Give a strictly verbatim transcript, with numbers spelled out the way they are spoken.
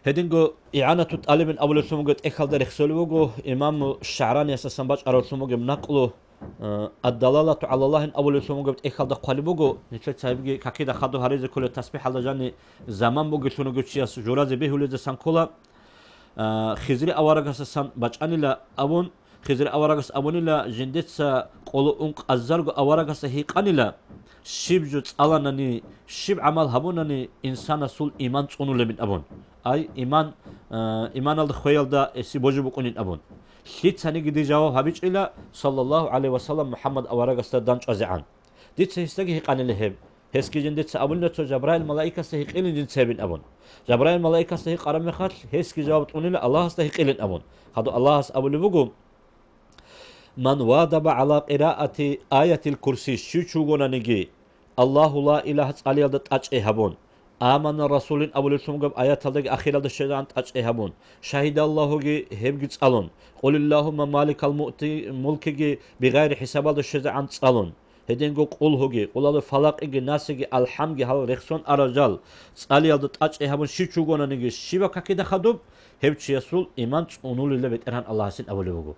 Гьединго ИгӀанату тӀалибин абулеблъун бугеб тӀехьалда рехсолеб буго, имам ШагӀраниясасан бачӀараблъун бугеб накълу, э, Ад-Далалату гӀала Аллагьин абулеблъун бугеб тӀехьалда хъвалеб буго, нилъер цайибги какида хадуб гьаризе кколеб тасбихӀалда жани заман бугелъун вугев чияс журазе бегьулезасан ккола, э, Хизри аварагасасан бачӀанила абун, Хизри аварагас абунила, жиндица къоло ун къазарго аварагасда гьикъанила, щиб жо цӀаланани, щиб гӀамал гьабунани инсанасул иман цӀунулебин абун. Ай, иман, э, иманалда хвеялда гьесие божи букӀунин абун. Лъицаниги дие жаваб гьабичӀила, саллаллагьу гӀалайгьи ва саллам, МухӀаммад аварагасда дандчӀвазегӀан. Дица гьесдаги гьикъанила гьеб. Гьесги жиндица абунила цо Жабраил малаикасда гьикъилин жинца гьебин абун. Жабраил малаикасда гьикъараб мехалъ, гьесги жаваб тӀунила Аллагьасда гьикъилин абун. Хадуб Аллагьас абулеб буго, «Ман вазаба гӀала къираати аятил курси», щив чи вугонаниги, «Аллагьу ла илагьа» цӀалиялда тӀачӀи гьабун, «Амана расулин» абулеблъун бугеб аяталдаги ахиралда щвезегӀан тӀачӀи гьабун, «Шагьидаллагьуги» гьебги цӀалун, «Къулиллагьумма маликал мути-, мулкиги» бигъайри хӀисабалда щвезегӀан цӀалун, гьединго «Къулгьуги», «Къулалу фалакъиги», «Насиги», «Алхамги», гьал рехсон арал жал цӀалиялда тӀачӀи гьабун щив чи вугонаниги, щибаб какида хадуб, гьев чиясул иман цӀунулила БетӀергьан Аллагьасин абулеб буго.